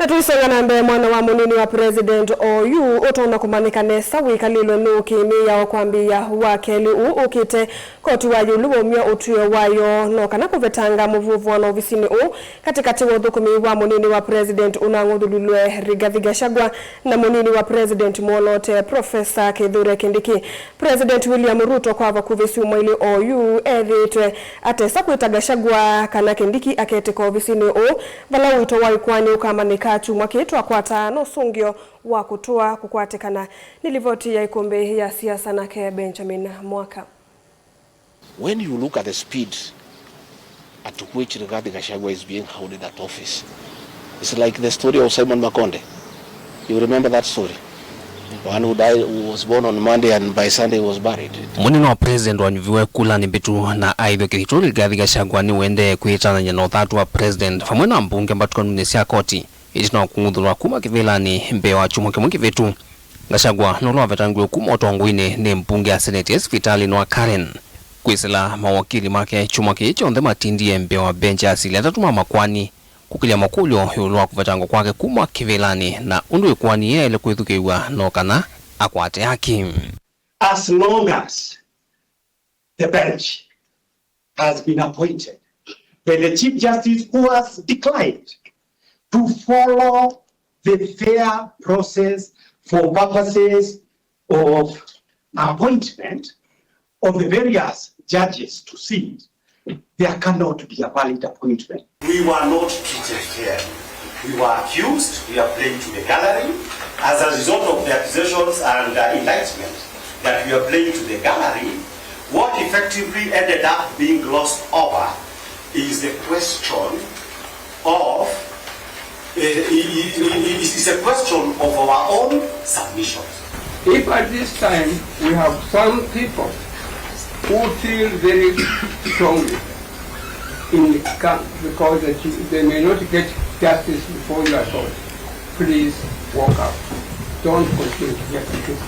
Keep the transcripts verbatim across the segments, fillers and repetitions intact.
Tũisonga na mbee, mwana wa mũnini wa President oyu ũtonya kũmanyĩka nesa wĩkalĩlwe nũũ kĩmĩao kwambĩĩa wa kelĩ ũũ ũkĩte. Koti wa ĩũlũ waumya ũtw'ĩo wayo no kana kũvetanga mũvũvũano ovisinĩ ũũ katĩkatĩ wa ũthũkũmi wa mũnini wa President ũnang'uthũlilwe Rigathi Gachagua na mũnini wa President mwoloote Professor Kithure Kindiki. President William Ruto kwa vakuvĩ syumwa ilĩ oyu ethĩĩtwe atesa kwĩta Gachagua kana Kindiki aketĩka ovisinĩ ũũ, vala ũito wa ĩkoani ũkamanyĩka kyumwa kĩĩ twakwata na ũsũngĩo wa kũtũa kũkwatĩkana. Nĩ livoti ya ĩkũmbĩ ya siasa nake Benjamin Mwaka. When you look at the speed at which Rigathi Gachagua is being held in that office, it's like the story of Simon Makonde. You remember that story? One who died, who was born on Monday and by Sunday was buried. Mũnini wa president wanyuviwe kula nĩ mbĩtu na aĩthwe kĩthito Rigathi Gachagua nĩwendee kwĩtanany'a na ũthatu wa president vamwe na mbunge mbatũkanunĩ sya koti. Ĩtina wa kũng'uthũlwa kuma kĩvĩlanĩ mbee wa kyumwa kĩmwe kĩvĩtu, Gachagua nũla wavetangiwe kuma ũtongoinĩ nĩ mbunge ya seneti e sivitalĩnĩ wa Karen. Kwĩsĩla mawakili make kyumwa kĩĩ kyonthe matindie mbee wa bench ya asili atatũ ma makoani kũkĩlya makũlyo ĩũlũ wa kũvetangwa kwake kuma kĩvĩlanĩ na ũndũ ĩkoani yaĩle kwĩthukĩĩw'a no kana akwate haki. As long as the bench has been appointed by the Chief Justice who has declined to follow the fair process for purposes of appointment of the various judges to sit, there cannot be a valid appointment. We were not treated fairly. We were accused, we are playing to the gallery. As a result of the accusations and uh, indictment that we are playing to the gallery, what effectively ended up being glossed over is the question of, uh, is a question of our own submissions. If at this time we have some people who feel very strongly in the camp because that you, they may not get justice before your court, please walk out. Don't continue to get the case.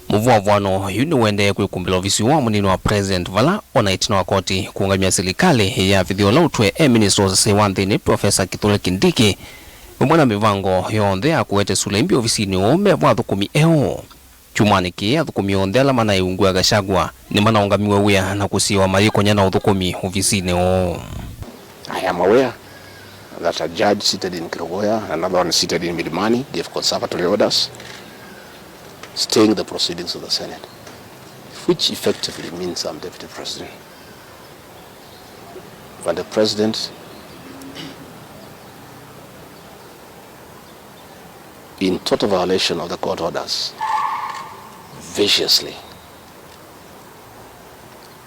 Mũvũavũano yu nĩũendee kwĩkumbĩla ovisi wa mũnini wa president vala ona ĩtina wa koti kũũngamya silikalĩ ya vĩthyo ũla ũtwĩe e minister wa ũsasei wa nthĩnĩ Professor Kithure Kindiki vamwe na mĩvango yonthe ya kũete sula imbi ovisinĩ ũũ me vo athũkũmi eũ. Kyumwanĩ kĩĩ, athũkũmi onthe ala manaĩ ungu wa Gachagua nĩmanaũngamiwe wĩa na kũsiĩwa mayĩkonya na ũthũkũmi ovisinĩ ũũ. I am aware that a judge seated in Kerugoya and another one seated in Milimani gave conservatory orders staying the proceedings of the Senate, which effectively means I'm deputy president. But the president, in total violation of the court orders, viciously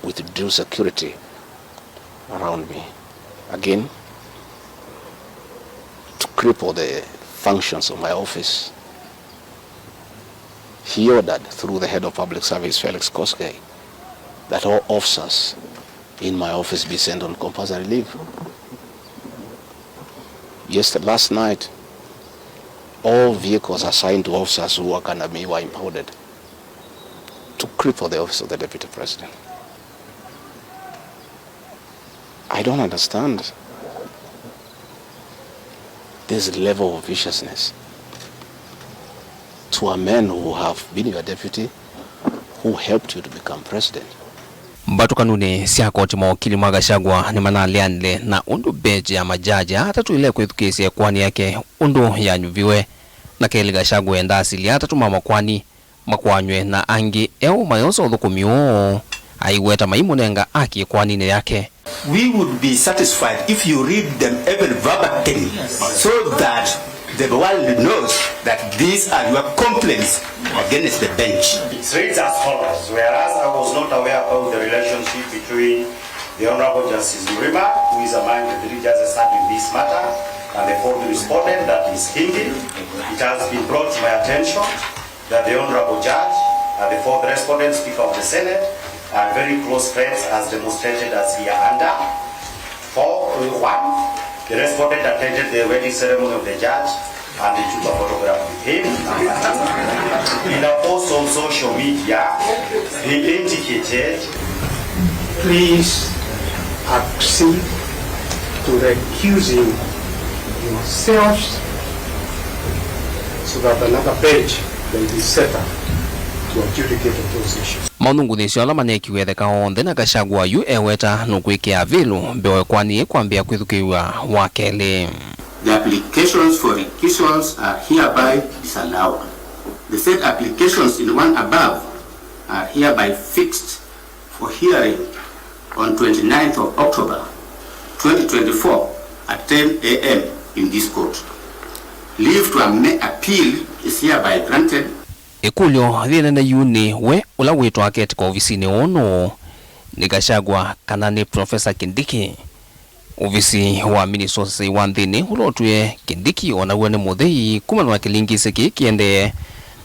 withdrew security around me again to cripple the functions of my office. He ordered through the head of public service, Felix Koskei, that all officers in my office be sent on compulsory leave. Yesterday, last night, all vehicles assigned to officers who work under me were impounded to cripple the office of the deputy president. I don't understand this level of viciousness to a man who have been your deputy, who helped you to become president. Mbatũkanunĩ sya koti, mawakili ma Gachagua nĩmanaleanile na ũndũ mbenji ya majaji aa atatũ ĩla ĩkwĩthukĩĩsya ĩkoani yake ũndũ yanyuviwe. Na kelĩ, Gachagua endaa asili atatũ ma makoani makoanywe na angĩ eũ mayosa ũthũkũmi ũũ, aiweta maimũnenga aki ĩkoaninĩ yake. We would be satisfied if you read them even verbatim so that the world knows that these are your complaints against the bench. It reads as follows: Whereas I was not aware about the relationship between the Honorable Justice Mrima, who is among the three judges heard in this matter, and the fourth respondent, that is Kingi, it has been brought to my attention that the Honorable Judge and the fourth respondent, Speaker of the Senate, are very close friends as demonstrated as here under. For, uh, one, the respondent attended the wedding ceremony of the judge and they took a photograph with him. In a post on social media, he indicated. Please accede to recusing yourselves So that another bench may be set up to adjudicate on those issues. Maũthũngũthĩsyo ala maneekiwe etheka onthe na Gachagua yu eweta nũkwĩkĩa avĩlu mbee wa ĩkoani yĩĩ kwambĩĩa kwĩthukĩĩw'a wa kelĩ. The applications for recusals are hereby disallowed. The said applications in one above are hereby fixed for hearing on twenty-ninth of October twenty twenty-four at ten a m in this court. Leave to ame-, appeal is hereby granted. Ĩkũlyo yĩnene yu nĩ we ũla wĩtwa aketi kovisinĩ ũũ nũũ? Nĩ Gachagua kana nĩ Professor Kindiki? Ovisi wa minista ũsesei wa nthĩnĩ ũla ũtwĩe Kindiki o naw'o nĩ mũthei kumana na kĩlingisi kĩĩ kĩendee,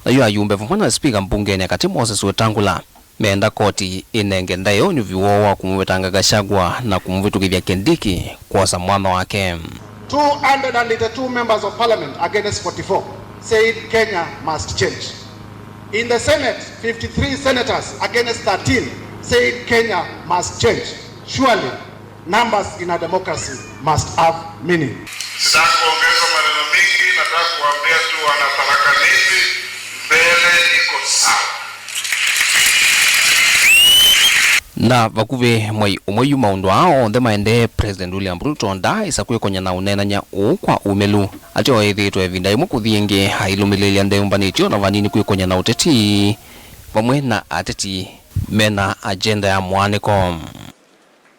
na yu ayumbe vamwe na spika mbungenĩ ya katĩ Moses Wetangula meenda koti ĩnenge ndaĩa ũnyuvi woo wa kũmũvetanga Gachagua na kũmũvĩtũkĩthya Kindiki kwosa mwanya wake. Two hundred and eighty-two members of parliament against forty-four said Kenya must change. In the Senate, fifty-three senators against thirteen said Kenya must change. Surely, numbers in a democracy must have meaning. Sitaki kuongeza maneno mingi, nataka kuambia tu wana Tharaka Nithi, mbele iko sawa. Na vakuvĩ mwei ũmwe yu maũndũ aa onthe maendee, President William Ruto ndaaĩsa kwĩkonya na ũneenany'a ũũ kwa ũmĩlu. Ateo ethĩĩtwe ĩvinda yĩmwe kũthi ĩngĩ ailũmĩlĩĩlya ndeũmbanĩtye ona vanini kwĩkonya na ũteti vamwe na ateti mena agenda ya mũaanĩko.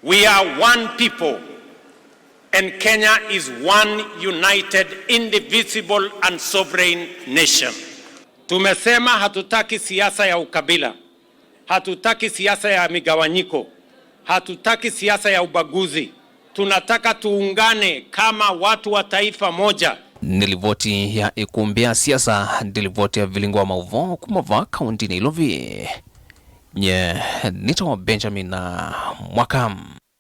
We are one people, and Kenya is one united, indivisible and sovereign nation. Tumesema hatutaki siasa ya ukabila, hatutaki siasa ya migawanyiko, hatutaki siasa ya ubaguzi. Tunataka tuungane kama watu wa taifa moja. Nĩ livoti ya ĩkũmbĩ ya siasa, nĩ livoti ya vilingo wa maũvoo kuma vaa kaunti Nairobi. Nye nĩtawa Benjamin Mwaka.